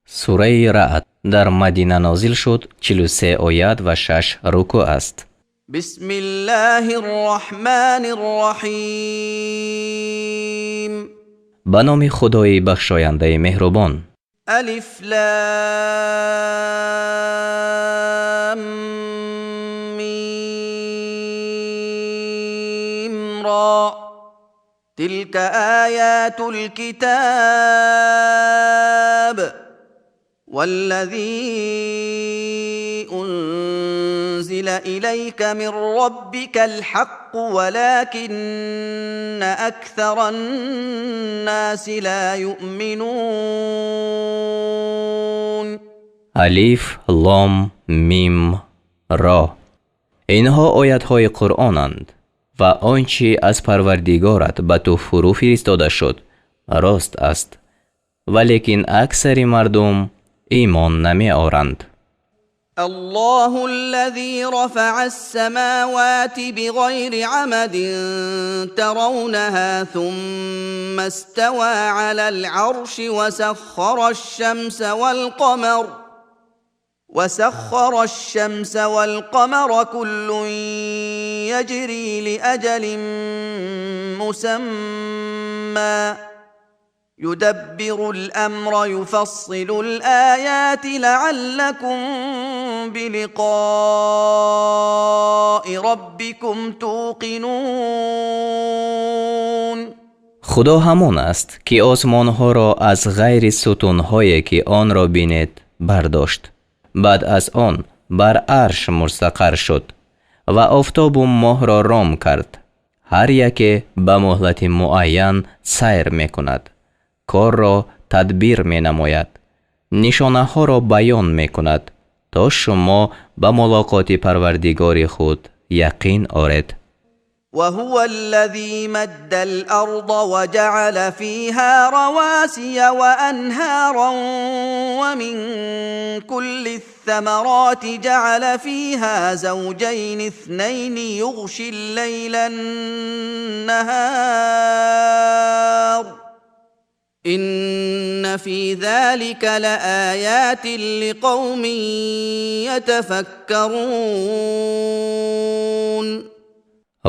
Сураи Раъд дар Мадина нозил шуд, 43 оят ва 6 рукӯъ аст. بسم الله الرحمن الرحيم. Ба номи Худои бахшояндаи меҳрубон. ألف لام ميم را تلك آيات الكتاب والذي أنزل إليك من ربك الحق ولكن أكثر الناس لا يؤمنون. Алиф, Лом, Мим, Ро. Инҳо оятҳои Қуръонанд ва он чӣ аз Парвардигорат ба ту фурӯ фиристода шуд, рост аст, валекин аксари мардум имон намеоранд. الله الذي رفع السماوات بغير عمد ترونها ثم استوى على العرش وسخر الشمس والقمر كل يجري لأجل مسمى يدبر الأمر يفصل الآيات لعلكم بلقاء ربكم توقنون. Худо ҳамон аст, ки осмонҳоро аз ғайри сутунҳое, ки онро бинед, бардошт, баъд аз он бар арш мустақар шуд ва офтобу моҳро ром кард. Ҳар яке ба муҳлати муайян сайр мекунад, корро тадбир менамояд, нишонаҳоро баён мекунад, то шумо ба мулоқоти Парвардигори худ яқин оред. وهو الذي مد الأرض وجعل فيها رواسي وأنهارا ومن كل الثمرات جعل فيها زوجين اثنين يغشي الليل النهار إن في ذلك لآيات لقوم يتفكرون.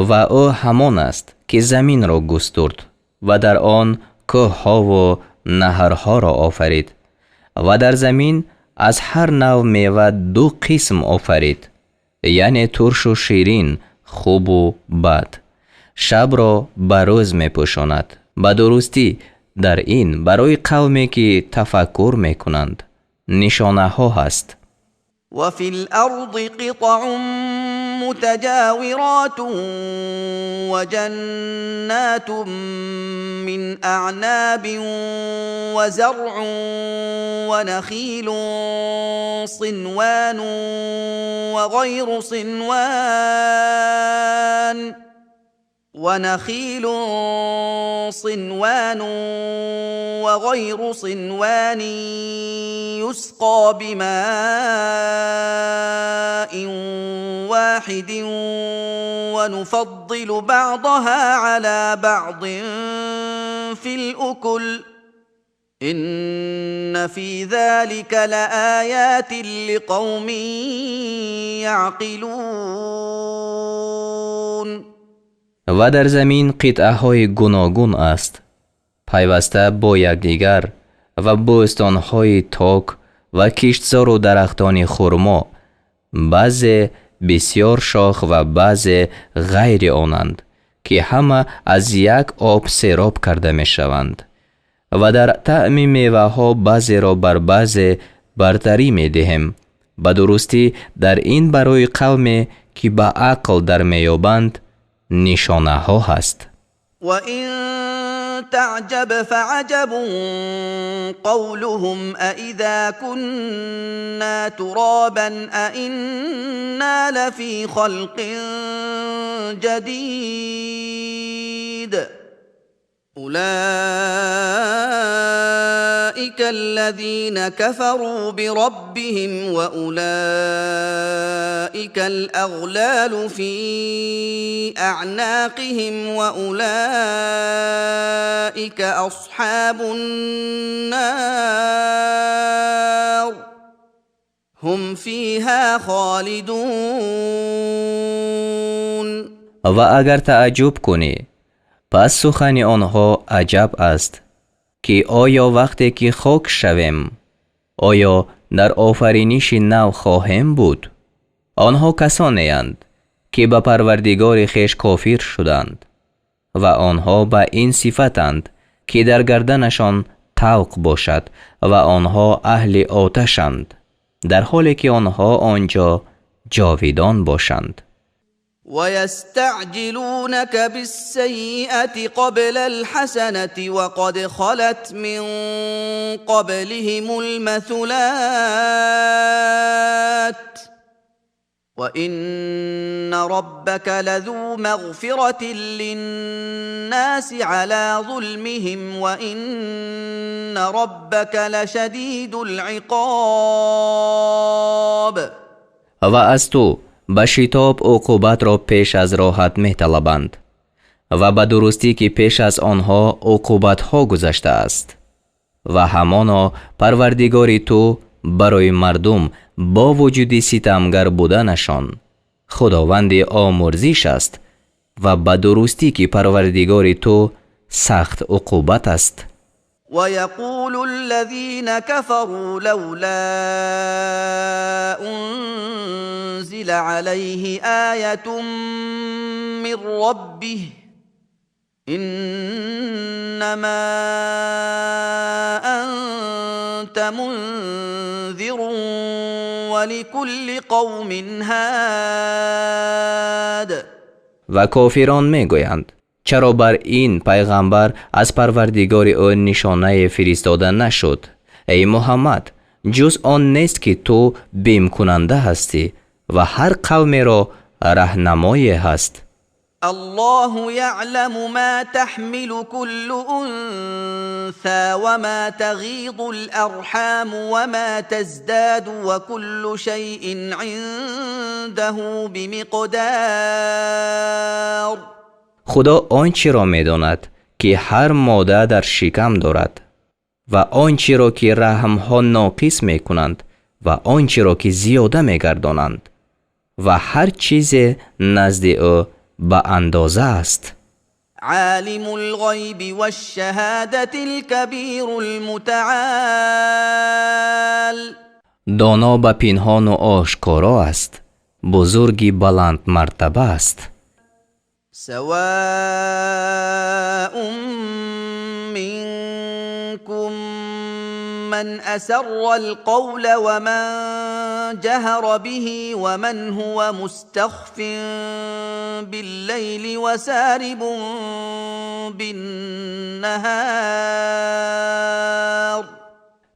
Ва ӯ ҳамон аст, ки заминро густурд ва дар он кӯҳҳову наҳрҳоро офарид ва дар замин аз ҳар нав мева ду қисм офарид, яъне туршу ширин, хубу бад, шабро ба рӯз мепӯшонад. Ба дурустӣ, дар ин барои қавме, ки тафаккур мекунанд, нишонаҳо ҳаст. وفي الأرض قطع متجاورات وجنات من أعناب وزرع ونخيل صنوان وغير صنوان يسقى بماء واحد ونفضل بعضها على بعض في الأكل إن في ذلك لآيات لقوم يعقلون. Ва дар замин қитъаҳои гуногун аст, пайваста бо якдигар, ва бӯстонҳои ток ва киштзору дарахтони хурмо, баъзе бисёр шох ва баъзе ғайри онанд, ки ҳама аз як об сероб карда мешаванд, ва дар таъми меваҳо баъзеро бар баъзе бартарӣ медиҳем. Ба дурустӣ, дар ин барои қавме, ки ба ақл дар меёбанд, нишонаҳо ҳаст. وإن تعجب فعجب قولهم أإذا كنا ترابا أإنا لفي خلق جديد. أولئك الذين كفروا بربهم وأولئك الأغلال في أعناقهم وأولئك أصحاب النار. هم فيها خالدون. Ва агар тааҷҷуб кунӣ, пас сухани онҳо аҷаб аст, ки оё вақте ки хок шавем, оё дар офариниши нав хоҳем буд? Онҳо касонеанд, ки ба Парвардигори хеш кофир шуданд ва онҳо ба ин сифатанд, ки дар гарданашон тавқ бошад ва онҳо аҳли оташанд, дар ҳоле ки онҳо он ҷо ҷовидон бошанд. ويستعجلونك بالسيئة قبل الحسنة وقد خلت من قبلهم المثلات وإن ربك لذو مغفرة للناس على ظلمهم وإن ربك لشديد العقاب. Ва аз ту ба шитоб уқубатро пеш аз роҳат металабанд ва ба дурустӣ, ки пеш аз онҳо уқубатҳо гузаштааст ва ҳамоно Парвардигори ту барои мардум бо вуҷуди ситамгар буданашон Худованди омурзиш аст ва ба дурустӣ, ки Парвардигори ту сахт уқубат аст. ويقول الذين كفروا لولا أنزل عليه آية من ربه إنما أنت منذر ولكل قوم هاد. Ва кофирон мегӯянд: чаро бар ин пайғамбар аз Парвардигори ӯ нишонае фиристода нашуд? Эй Муҳаммад, ҷуз он нест, ки ту бимкунанда ҳастӣ ва ҳар қавмеро раҳнамое ҳаст. الله يعلم ما تحمل كل أنثى وما تغيض الأرحام وما تزداد وكل شيء عنده بمقدار. Худо он чиро медонад, ки ҳар мода дар шикам дорад ва он чиро, ки раҳмҳо ноқис мекунанд ва он чиро, ки зиёда мегардонанд, ва ҳар чизе назди ӯ ба андоза аст. عالم الغيب والشهادة الكبير المتعال. Доно ба пинҳону ошкоро аст, бузурги баландмартаба аст. سواء منكم من أسر القول ومن جهر به ومن هو مستخف بالليل وسارب بالنهار.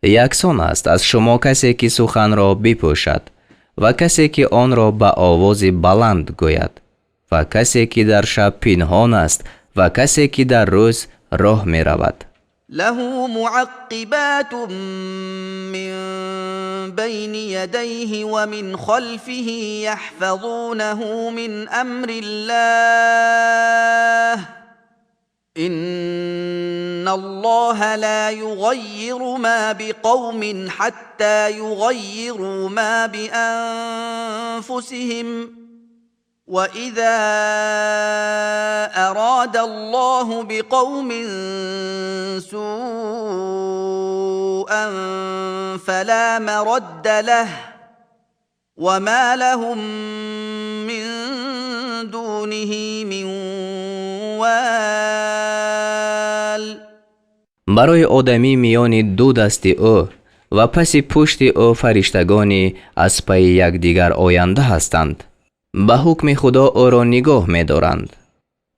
Яксон аст аз шумо касе, ки суханро бипӯшад, ва касе, ки онро ба овози баланд гӯяд, ва касе, ки дар шаб пинҳон аст, ва касе, ки дар рӯз роҳ меравад. له معقبات من بين يديه ومن خلفه يحفظونه من أمر الله إن الله لا يغير ما بقوم حتى يغيروا ما بأنفسهم وإذا أراد الله بقوم سوءا فلا مرد له وما لهم من دونه من وال. Барои одамӣ миёни ду дасти ӯ ва паси пушти ӯ фариштагони аз пайи якдигар оянда ҳастанд, ба ҳукми Худо ӯро нигоҳ медоранд.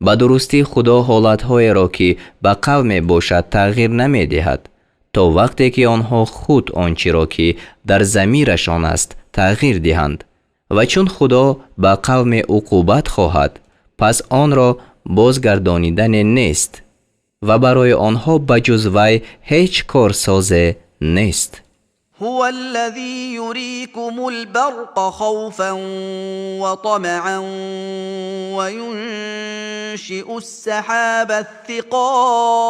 Ба дурустӣ, Худо ҳолатҳоеро, ки ба қавме бошад, тағйир намедиҳад, то вақте ки онҳо худ он чиро, ки дар замирашон аст, тағйир диҳанд. Ва чун Худо ба қавме уқубат хоҳад, пас онро бозгардонидане нест ва барои онҳо ба ҷуз вай ҳеҷ корсозе нест. هو الذي يريكم البرق خوفا وطمعا وينشئ السحاب الثقال.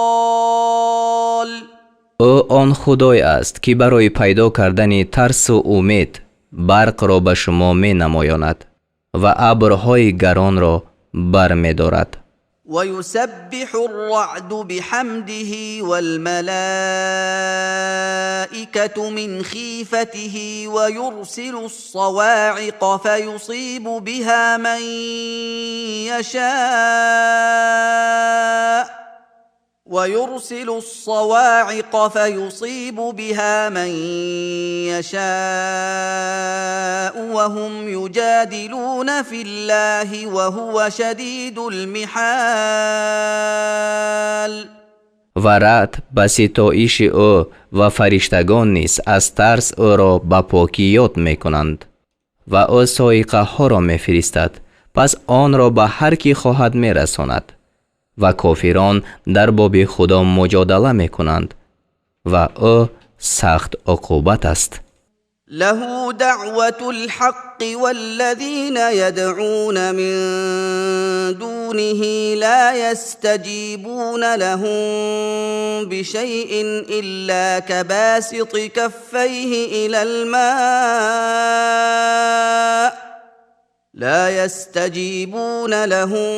Ӯ он Худое аст, ки барои пайдо кардани тарсу умед Барқро ба шумо менамоёнад ва абрҳои гаронро бармедорад. ويسبح الرعد بحمده والملائكة من خيفته ويرسل الصواعق فيصيب بها من يشاء ويرسل الصواعق فيصيب بها من يشاء وهم يجادلون في الله وهو شديد المحال. Ва раъд ба ситоиши ӯ ва фариштагон низ аз тарс ӯро ба покӣ ёд мекунанд ва ӯ соиқаҳоро мефиристад, пас онро ба ҳар кӣ хоҳад мерасонад ва кофирон дар боби Худо муҷодала мекунанд ва ӯ сахт уқубат аст. له دعوة الحق والذين يدعون من دونه لا يستجيبون لهم بشيء إلا كباسط كفيه إلى الماء لا يستجيبون لهم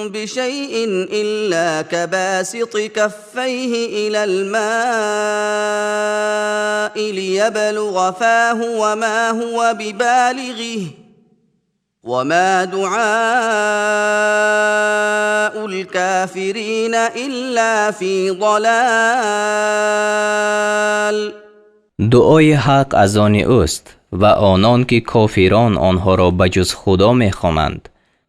بشيء إلا كباسط كفيه إلى الماء ليبلغ فاه وما هو ببالغه وما دعاء الكافرين إلا في ضلال. Дуои ҳақ аз они ӯст ва онон ки кофирон онҳоро ба ҷуз Худо мехонанд,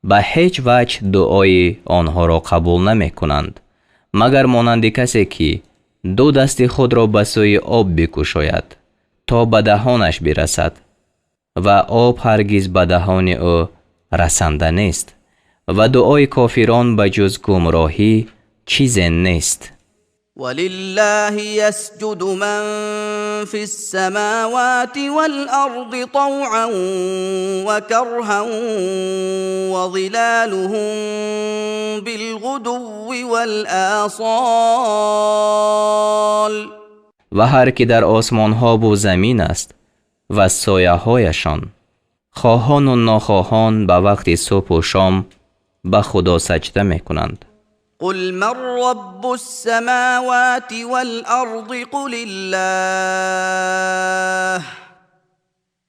ба ҳеҷ ваҷҳ дуои онҳоро қабул намекунанд, магар монанди касе ки ду дасти худро ба сӯи об бикушояд то ба даҳонаш бирасад ва об ҳаргиз ба даҳони ӯ расанда нест ва дуои кофирон ба ҷуз гумроҳӣ чизе нест. ولله يسجد من في السماوات والأرض طوعا وكرها وظلالهم بالغدو والآصال. Ва ҳар ки дар осмонҳову замин аст ва сояҳояшон хоҳону нохоҳон ба вақти субҳу шом ба Худо саҷда мекунанд. قل من رب السماوات والأرض قل الله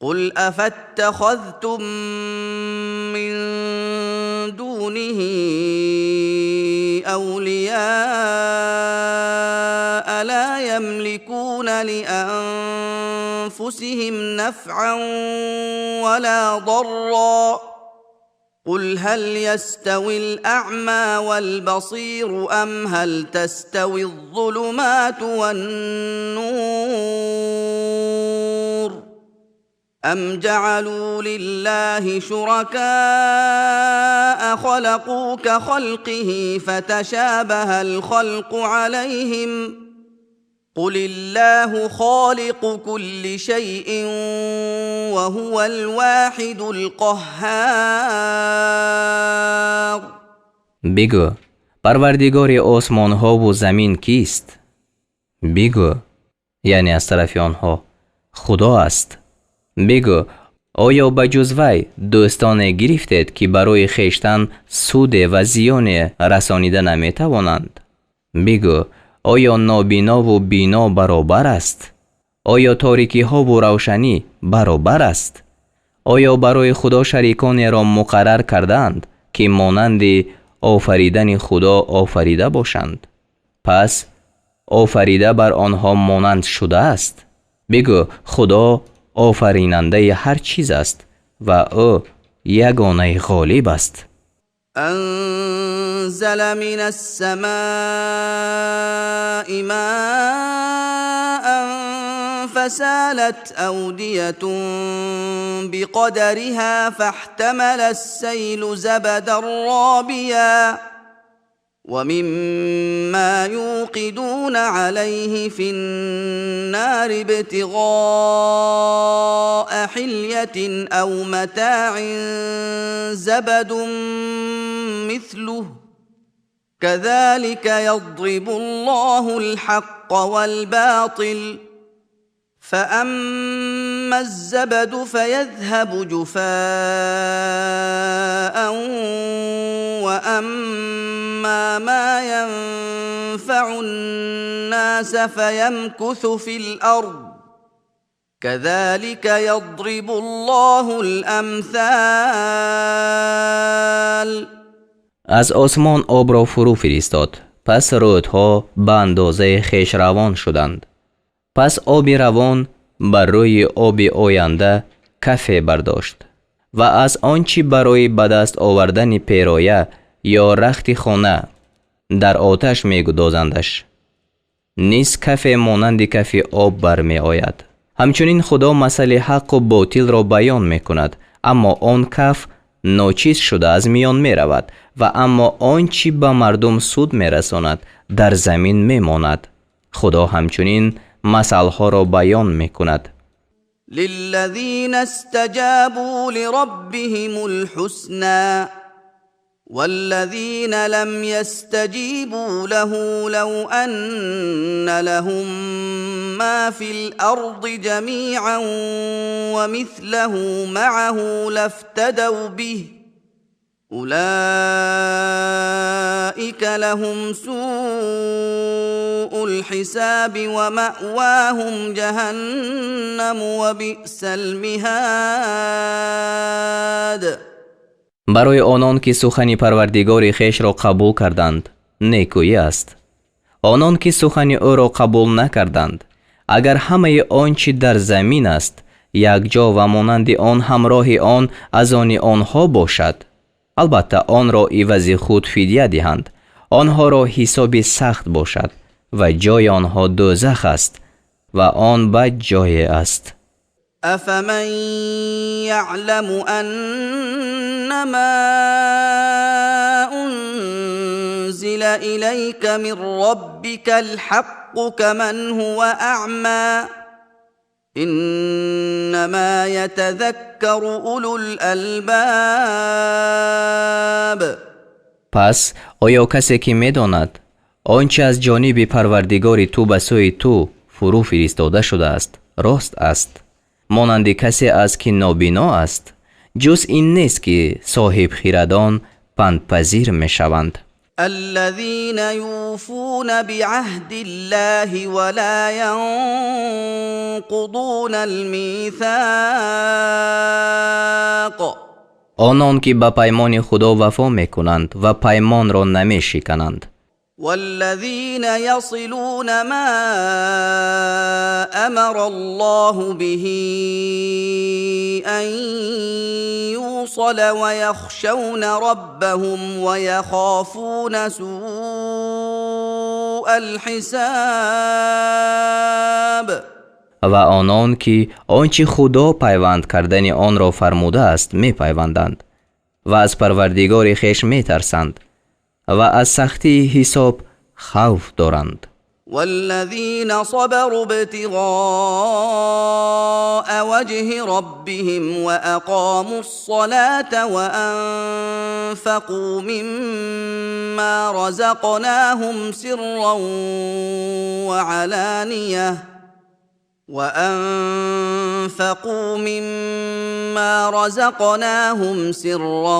قل أفاتخذتم من دونه أولياء لا يملكون لأنفسهم نفعا ولا ضرا قل هل يستوي الأعمى والبصير أم هل تستوي الظلمات والنور أم جعلوا لله شركاء خلقوا كخلقه فتشابه الخلق عليهم قل الله خالق كل شيء وهو الواحد القهار. Бигӯ, парвардигори осмонҳову замин кист? Бигӯ, яъне аз тарафи онҳо, Худо аст. Бигӯ, оё ба ҷуз вай дӯстоне гирифтед, ки барои хештан суде ва зиёне расонида наметавонанд? Бигӯ, оё нобинову бино баробар аст? Оё торикиҳову равшанӣ баробар аст? Оё барои Худо шариконеро муқаррар кардаанд, ки монанди офаридани Худо офарида бошанд, пас офарида бар онҳо монанд шудааст? Бигӯ, Худо офаринандаи ҳар чиз аст ва ӯ ягонаи ғолиб аст. أنزل من السماء ماء فسالت أودية بقدرها فاحتمل السيل زبدا رابيا ومما يوقدون عليه في النار ابتغاء حلية أو متاع زبد مثله كذلك يضرب الله الحق والباطل فأما الزبد فيذهب جفاء وأما ما ينفع الناس فيمكث في الأرض كذلك يضرب الله الأمثال. Аз осмон обро фурӯ фиристод, пас рӯдҳо ба андозаи хеш равон шуданд. Пас оби равон бар рӯи оби оянда кафе бардошт ва аз он чӣ барои ба даст овардани пероя ё рахти хона дар оташ мегудозандаш, низ кафе монанди кафи об бармеояд. Ҳамчунин Худо масъали ҳаққу ботилро баён мекунад, аммо он каф ночиз шуда аз миён меравад ва аммо он чӣ ба мардум суд мерасонад дар замин мемонад. Худо ҳамчунин масъалҳоро баён мекунад. للذين استجابوا لربهم الحسنى والذين لم يستجيبوا له لو أن لهم ما في الأرض جميعا ومثله معه لافتدوا به أولئك لهم سوء الحساب ومأواهم جهنم وبئس المهاد. Барои онон ки сухани Парвардигори хешро қабул карданд, некӯӣ аст. Онон ки сухани ӯро қабул накарданд, агар ҳамаи он чӣ дар замин аст якҷо ва монанди он ҳамроҳи он аз они онҳо бошад, албатта онро ивази худ фидя диҳанд, онҳоро ҳисоби сахт бошад ва ҷои онҳо дӯзах аст ва он бад ҷое аст. أفمن يعلم أنما أنزل إليك من ربك الحق كمن هو أعمى إنما يتذكر أولو الألباب. Пас оё касе ки медонад он чи аз ҷониби Парвардигори ту ба сӯи ту фурӯ фиристода шудааст рост аст, монанди касе аст ки нобино аст? Ҷуз ин нест ки соҳибхирадон пандпазир мешаванд. الذين يوفون بعهد الله ولا ينقضون الميثاق. Онон ки ба паймони Худо вафо мекунанд ва паймонро намешикананд. والذين يصلون ما أمر الله به أن يوصل ويخشون ربهم ويخافون سوء الحساب. Ва онон ки он чӣ Худо пайванд кардани онро фармудааст мепайванданд ва аз Парвардигори хеш метарсанд ва аз сахтии ҳисоб хавф доранд. والذين صبروا ابتغاء وجه ربهم وأقاموا الصلاة وأنفقوا مما رزقناهم سرا وعلانية وأنفقوا مما رزقناهم سرا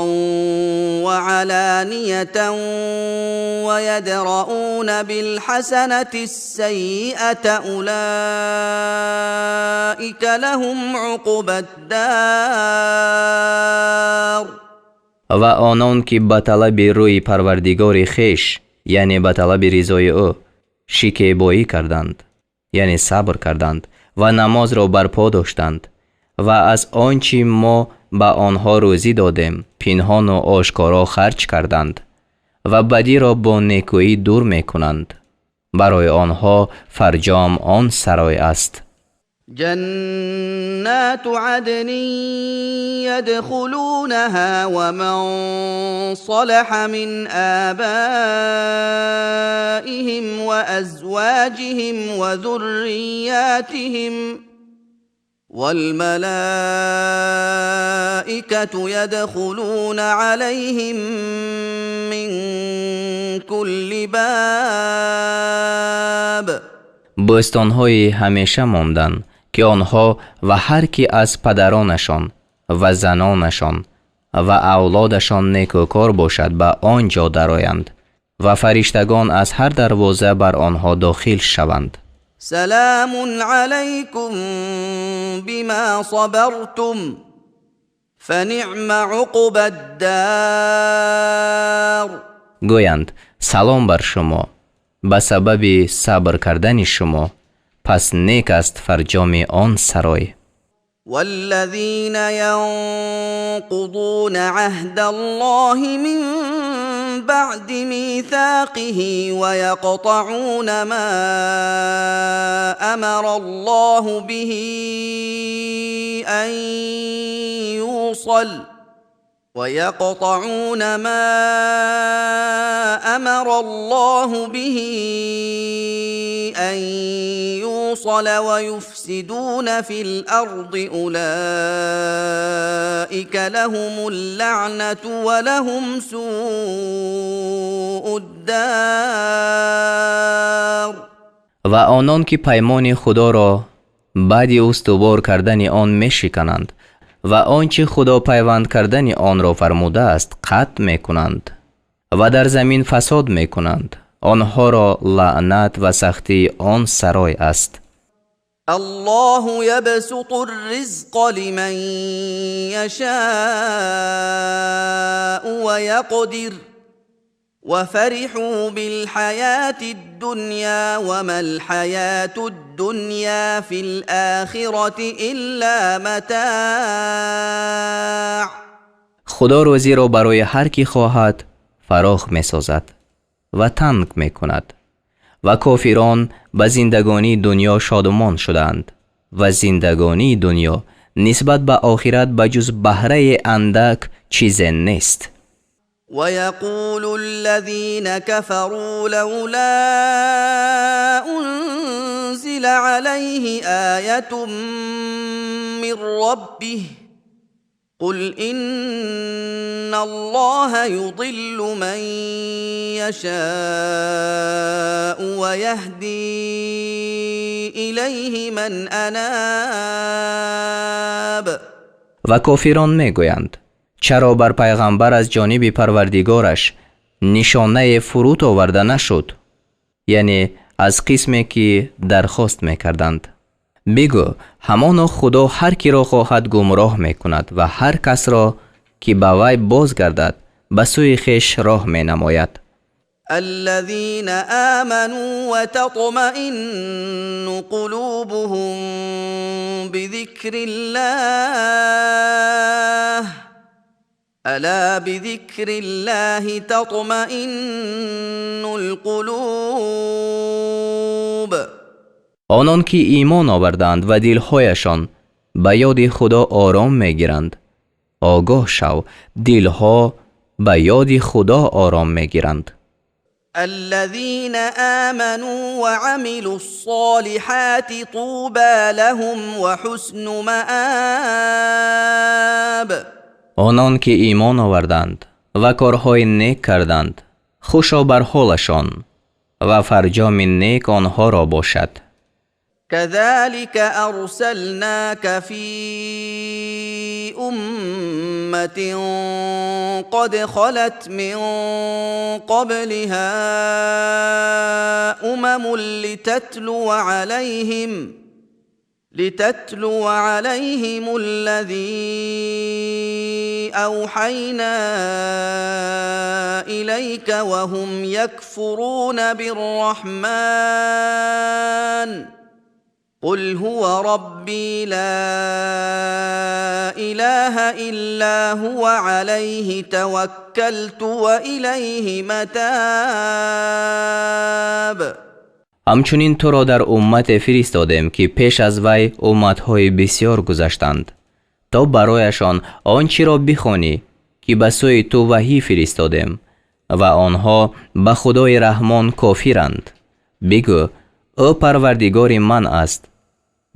وعلانية ويدرؤون بالحسنة السيئة أولئك لهم عقبى الدار. Ва онон ки ба талаби рӯи Парвардигори хеш, яъне ба талаби ризои ӯ, шикебоӣ карданд, яъне сабр карданд ва намозро барпо доштанд ва аз он чӣ мо ба онҳо рӯзӣ додем пинҳону ошкоро харҷ карданд ва бадиро бо некӯӣ дур мекунанд, барои онҳо фарҷом он сарой аст. جنات عدن يدخلونها ومن صلح من آبائهم وأزواجهم وذرياتهم والملائكة يدخلون عليهم من كل باب. Бӯстонҳои ҳамеша мондан, ки Ки онҳо ва ҳар ки аз падаронашон ва занонашон ва авлодашон некӯкор бошад, ба он ҷо дароянд ва фариштагон аз ҳар дарвоза бар онҳо дохил шаванд. سلام عليكم بما صبرتم فنعم عقبى الدار. Гӯянд: салом бар шумо ба сабаби сабр кардани шумо, пас нек аст фарҷоми он сарой. والذين ينقضون عهد الله من بعد ميثاقه ويقطعون ما امر الله به ان يوصل ويقطعون ما امر الله به ان يوصل ويفسدون في الارض اولئك لهم اللعنه ولهم سوء الدار. Ва онон ки паймони Худоро баъди устувор кардани он мешикананд ва он чӣ Худо пайванд кардани онро фармудааст қатъ мекунанд ва дар замин фасод мекунанд, онҳоро лаънат ва сахтии он сарой аст. الله يبسط الرزق لمن يشاء ويقدر وفرحوا بالحياه الدنيا وما الحياه الدنيا في الاخره الا متاع. Худо рӯзиро барои ҳар кӣ хоҳад фарох месозад ва танг мекунад ва кофирон ба зиндагонии дунё шодумон шудаанд ва зиндагонии дунё нисбат ба охират ба ҷуз баҳраи андак чизе нест. ويقول الذين كفروا لولا انزل عليه ايه من ربه قل ان الله يضل من يشاء ويهدي اليه من اناب. Ва кофирон мегӯянд: чаро бар пайғамбар аз ҷониби Парвардигораш нишонае фуруд оварда нашуд? Яъне аз қисме ки дархост мекарданд. Бигӯ: ҳамоно Худо ҳар киро хоҳад гумроҳ мекунад ва ҳар касро ки ба вай боз гардад, ба сӯи хеш роҳ менамояд. الذين امنوا وتطمئن قلوبهم بذكر الله الا بذكر الله تطمئن القلوب. Онон ки имон оварданд ва дилҳояшон ба ёди Худо ором мегиранд. Огоҳ шав, дилҳо ба ёди Худо ором мегиранд. الذين امنوا وعملوا الصالحات طوبى لهم وحسن مآب. Онон ки имон оварданд ва корҳои нек карданд, хушо бар ҳолашон ва фарҷоми нек онҳоро бошад. كذلك ارسلناك في امه قد خلت من قبلها امم لتتلو عليهم الذي اوحينا اليك وهم يكفرون بالرحمن. قل هو ربي لا اله الا هو عليه توكلت واليه متاب. Ҳамчунин туро дар уммате фиристодем, ки пеш аз вай умматҳои бисьёр гузаштанд, то барояшон он чиро бихонӣ, ки ба сӯи ту ваҳӣ фиристодем ва онҳо ба Худои Раҳмон кофиранд. Бигӯ: ӯ Парвардигори ман аст,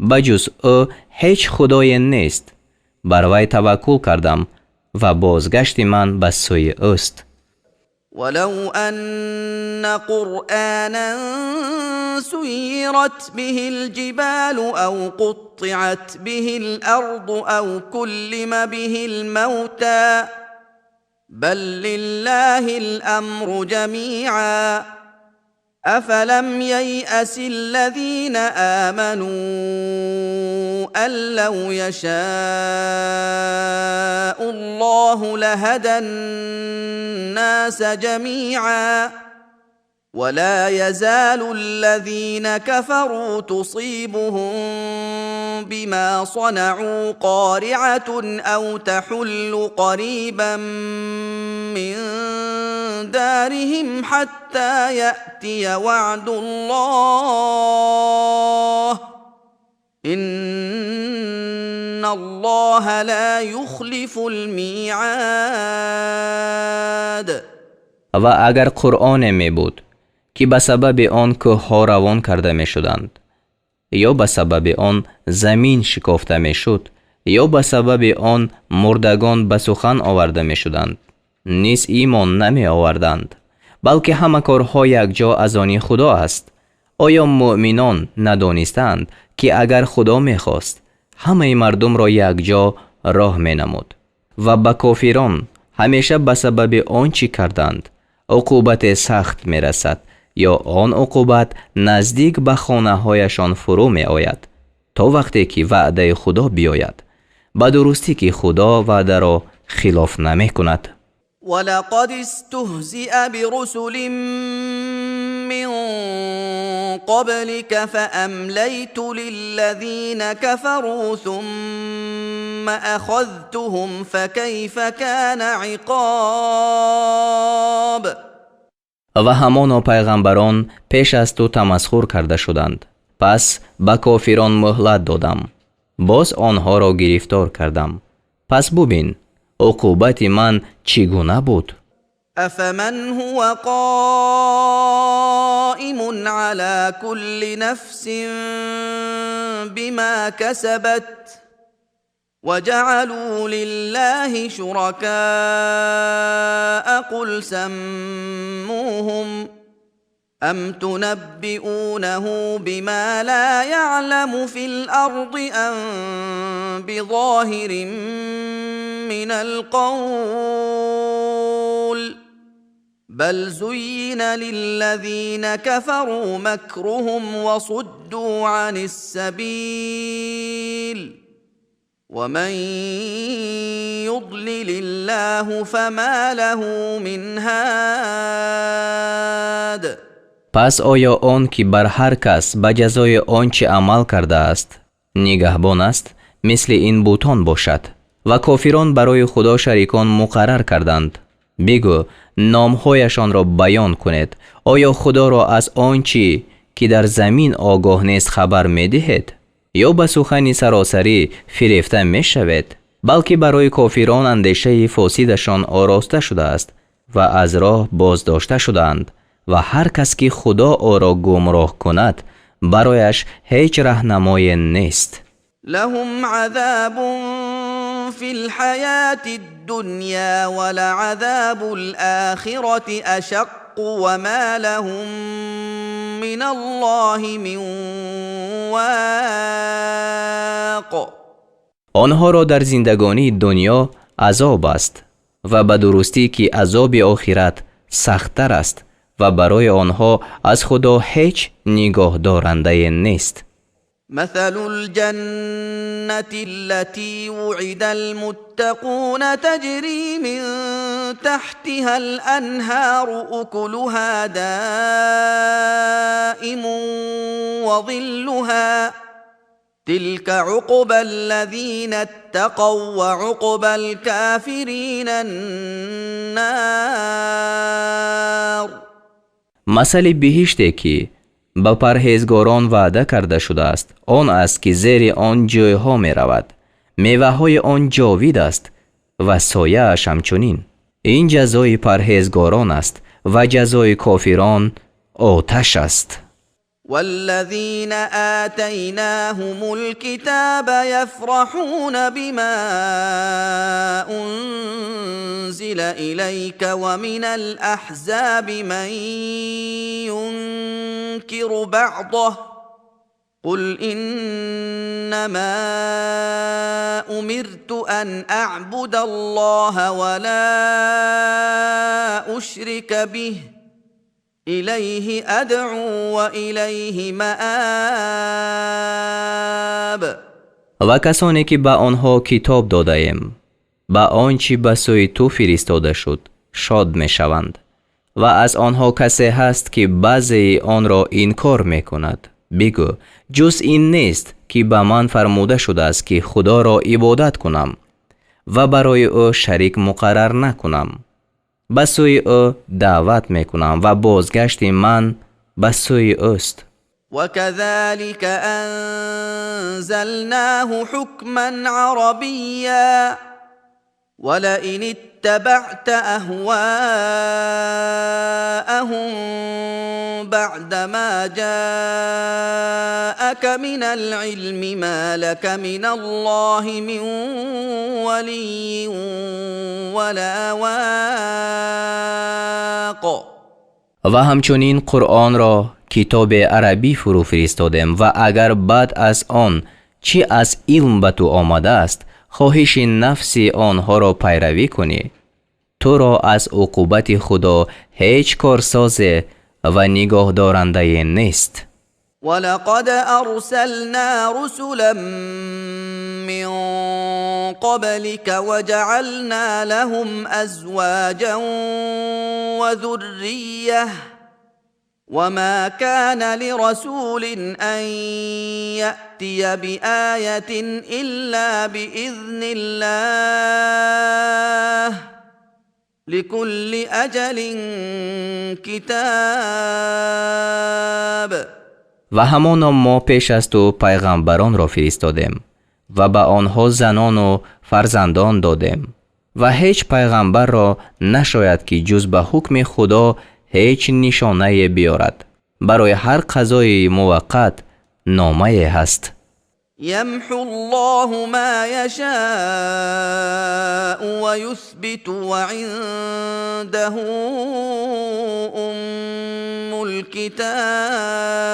ба ҷуз ӯ ҳеҷ худое нест, бар вай таваккул кардам ва бозгашти ман ба сӯи ӯст. ولو أن قرآنا سيرت به الجبال أو قطعت به الأرض أو كلم به الموتى بل لله الأمر جميعا أفلم ييأس الذين آمنوا أن لو يشاء الله لهدى الناس جميعا ولا يزال الذين كفروا تصيبهم بما صنعوا قارعة أو تحل قريبا من دارهم حتى يأتي وعد الله إن الله لا يخلف الميعاد. Ва агар Қуръоне мебуд, ки ба сабаби он кӯҳҳо равон карда мешуданд, ё ба сабаби он замин шикофта мешуд, ё ба сабаби он мурдагон ба сухан оварда мешуданд, низ имон намеоварданд, балки ҳама корҳо якҷо аз они Худо аст. Оё муъминон надонистаанд, ки агар Худо мехост, ҳамаи мардумро якҷо роҳ менамуд, ва ба кофирон ҳамеша ба сабаби он чӣ карданд уқубате сахт мерасад, ё он уқубат наздик ба хонаҳояшон фурӯ меояд, то вақте ки ваъдаи Худо биёяд? Ба дурустӣ ки Худо ваъдаро хилоф намекунад. ولقد استهزئ برسل من قبلك فأمليت للذين كفروا ثم أخذتهم فكيف كان عقاب. Ва ҳамоно пайғамбарон пеш аз ту тамасхур карда шуданд, пас ба кофирон муҳлат додам, боз онҳоро гирифтор кардам, пас бубин, уқубати ман чӣ гуна буд. أفمن هو قائم على كل نفس بما كسبت وجعلوا لله شركاء قل سموهم أم تنبئونه بما لا يعلم في الأرض أم بظاهر من القول بل زين للذين كفروا مكرهم وصدوا عن السبيل ومن يضلل الله فما له من هاد. Пас оё он ки бар ҳар кас ба ҷазои он чӣ амал кардааст нигаҳбон аст, мисли ин бутон бошад? Ва кофирон барои Худо шарикон муқаррар карданд. Бигӯ, номҳояшонро баён кунед. Оё Худоро аз он чӣ ки дар замин огоҳ нест хабар медиҳед, ё ба сухани саросарӣ фирефта мешавед? Балки барои кофирон андешаи фосидашон ороста шудааст ва аз роҳ боздошта шудаанд, ва ҳар кас ки Худо ӯро гумроҳ кунад, барояш ҳеҷ раҳнамое нест. لهم عذاب في الحياة الدنيا ولعذاب الآخرة أشق وما لهم من الله من واق. Онҳоро дар зиндагонии дунё азоб аст, ва ба дурустӣ ки азоби охират сахттар аст, ва барои онҳо аз Худо ҳеҷ нигоҳдорандае нест. مثل الجنة التي وعد المتقون تجري من تحتها الأنهار أكلها دائم وظلها تلك عقبى الذين اتقوا وعقبى الكافرين النار. Масали биҳиште ки ба парҳезгорон ваъда карда шудааст, он аст, ки зери он ҷӯйҳо меравад, меваҳои он ҷовид аст ва сояаш ҳамчунин. Ин ҷазои парҳезгорон аст, ва ҷазои кофирон оташ аст. والذين آتيناهم الكتاب يفرحون بما أنزل إليك ومن الأحزاب من ينكر بعضه قل إنما أمرت أن أعبد الله ولا أشرك به إليه أدعو وإليه مآب. Ва касоне ки ба онҳо китоб додаем, ба он чӣ ба сӯи ту фиристода шуд, шод мешаванд, ва аз онҳо касе ҳаст, ки баъзеи онро инкор мекунад. Бигӯ: ҷуз ин нест, ки ба ман фармуда шудааст, ки Худоро ибодат кунам ва барои ӯ шарик муқаррар накунам. Ба сӯи ӯ даъват мекунам ва бозгашти ман ба сӯи ӯст. وكذلك أنزلناه حكما عربيا ولئن اتبعت أهواءهم بعدما جاءك من العلم ما لك من الله من ولي ولا واق. Ва ҳамчунин Қуръонро китоби арабӣ фурӯ фиристодем, ва агар баъд аз он чӣ аз илм ба ту омадааст, хоҳиши нафси онҳоро пайравӣ кунӣ, туро аз уқубати Худо ҳеҷ корсозе ва нигоҳдорандае нест. ولقد أرسلنا رسلا من قبلك وجعلنا لهم أزواجا وذرية وما كان لرسول أن يأتي بآية إلا بإذن الله لكل أجل كتاب. Ва ҳамоно мо пеш аз ту пайғамбаронро фиристодем ва ба онҳо занону фарзандон додем, ва ҳеҷ пайғамбарро нашояд, ки ҷуз ба ҳукми Худо ҳеҷ нишонае биёрад. Барои ҳар қазои муваққат номае ҳаст. يمحو الله ما يشاء ويثبت وعنده أم الكتاب.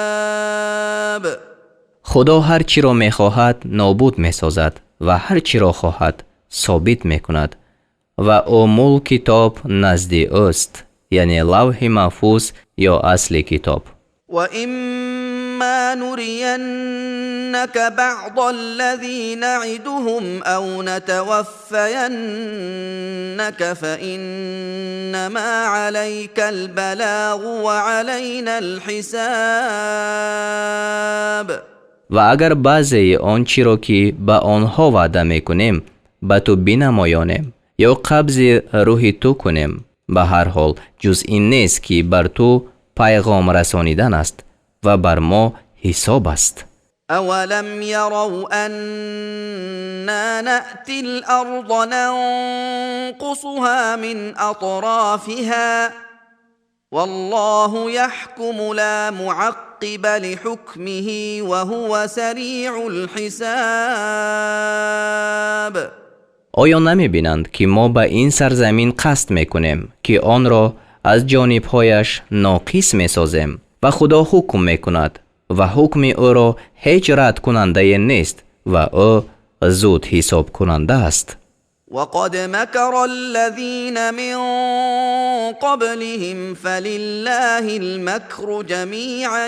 Худо ҳар чиро мехоҳад, нобуд месозад ва ҳар чиро хоҳад, собит мекунад, ва Уммул Китоб назди ӯст, яъне Лавҳи Маҳфуз ё асли китоб. وإما نرينك بعض الذي نعدهم أو نتوفينك فإنما عليك البلاغ وعلينا الحساب. Ва агар баъзеи он чиро, ки ба онҳо ваъда мекунем, ба ту бинамоёнем ё қабзи рӯҳи ту кунем, ба ҳар ҳол ҷуз ин нест, ки бар ту пайғом расонидан аст ва бар мо ҳисоб аст. أولم يروا أنا نأتي الأرض ننقصها من أطرافها والله يحكم لا معقب لحكمه وهو سريع الحساب. Оё намебинанд, ки мо ба ин сарзамин қасд мекунем, ки онро аз ҷонибҳояш ноқис месозем, ва Худо ҳукм мекунад ва ҳукми ӯро ҳеҷ радкунандае нест, ва ӯ зуд ҳисобкунанда аст. وقد مكر الذين من قبلهم فلله المكر جميعا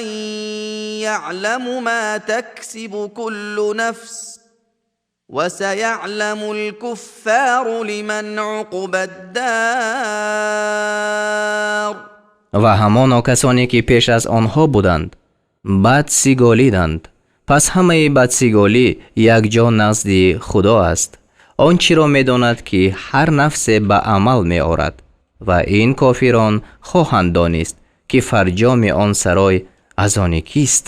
يعلم ما تكسب كل نفس وسيعلم الكفار لمن عقبى الدار. Ва ҳамоно касоне, ки пеш аз онҳо буданд, бадсиголиданд. Пас ҳамаи бадсиголӣ якҷо назди Худо аст. Он чиро медонад, ки ҳар нафсе ба амал меорад, ва ин кофирон хоҳанд донист, ки фарҷоми он сарой аз они кист.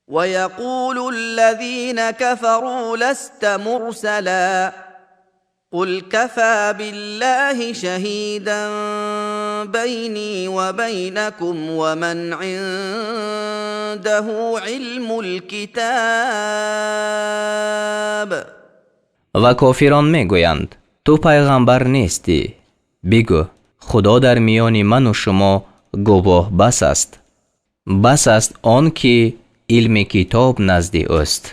ويقول الذين كفروا لست مرسلا قل كفى بالله شهيدا. بيني وبينكم ومن عنده علم الكتاب. Ва кофирон мегӯянд: ту пайғамбар нестӣ. Бигӯ: Худо дар миёни ману шумо гувоҳ бас аст, бас аст он ки илми китоб назди ӯст.